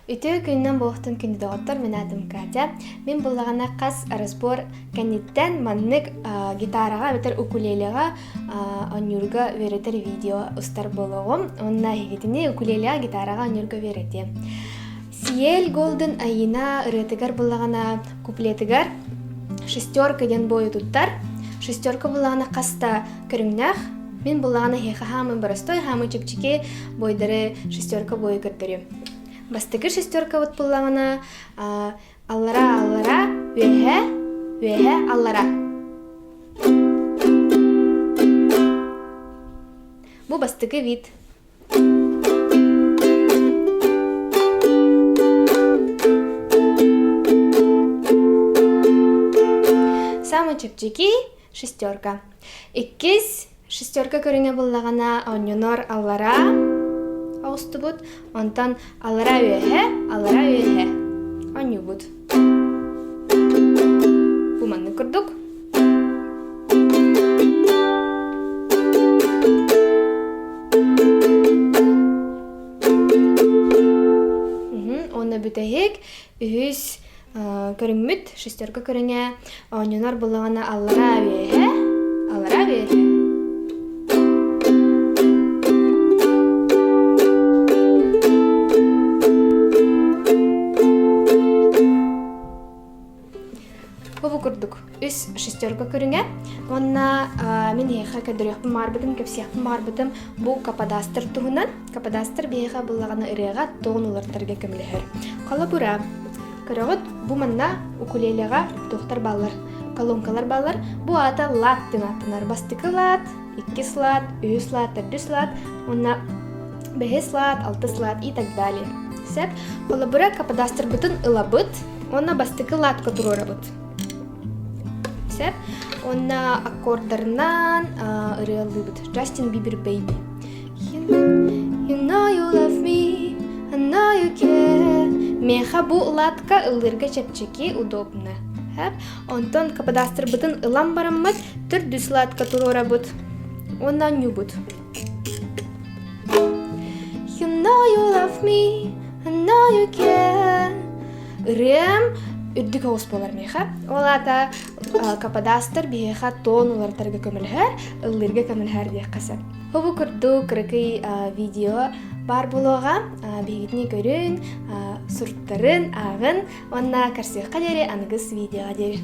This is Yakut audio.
Үтүө күнүнэн буолуохтун күндү доҕоттор, мин аатым Катя. Мин буллаҕына хас разбор кэнниттэн маннык гитараҕа эбэтэр укулелеҕа оонньуурга үөрэтэр видео устар буолуоҕум. Уонна эһигитини укулелеҕа, гитараҕа оонньуурга үөрэтиэм. Сиэл Голден Айина ырыатыгар буллаҕына куплетыгар шестерка диэн буойу туттар. Шестерка буллаҕына хаста көрүҥнээх. Мин буллаҕына эһиэхэ хаамын боростой, хаамын чэпчэки буойдары шестерка буойу көрдөрүөм. Бастакы шестеркабыт буллаҕына аллара аллара үөһэ үөһэ аллара. Бу бастакы вид. Самый чэпчэки шестерка. Иккис шестерка көрүҥэ буллаҕына оонньонор аллара оҕустубут, онтон аллара үөһэ, аллара үөһэ оонньуубут. Бу маннык курдук. Уонна бүтэһик үһүс көрүҥмүт шестерка көрүҥэ оонньонор буллаҕына аллараа үөһэ аллараа үөһэ Бу курдук үс шестерка көрүҥэ уонна мин эһиэхэ көрдөрүөхпүн баҕарбытым кэпсиэхпин баҕарбытым бу каподастр туһунан каподастр биһиэхэ буллаҕына ырыаҕа тоҕун уларытарга көмөлөһөр холобура көрөҕүт бу манна укулелеҕа туохтар бааллар колонкалар бааллар бу аата лад диэн ааттанар бастакы лад иккис лад үһүс лад төрдүс лад уонна бэһис лад алтыс лад и так далее сөп холобура каподастрбытын ылабыт уонна бастакы ладка туруорабыт Сөп. Уонна аккордарынан ырыалыыбыт. Justin Bieber Baby. You know you love me, I know you care. Меха бу ладка ыллыырга чэпчэки, удобно. Онтон каподастрбытын ылан бараммыт, төрдүс ладка туруорабыт. Уонна ньубут. You know you love me, I know you care. Ырыам үрдүк оҕус буолар миэхэ. Ол аата каподастр биһиэхэ тон уларытарга көмөлөһөр, ыллыырга көмөлөһөр диэххэ сөп. Бу курдук кыракый видео баар буолуоҕа. Биһигитини көрүн, суруктарын ааҕын уонна көрсүөххэ диэри аныгыс видеоҕа диэри.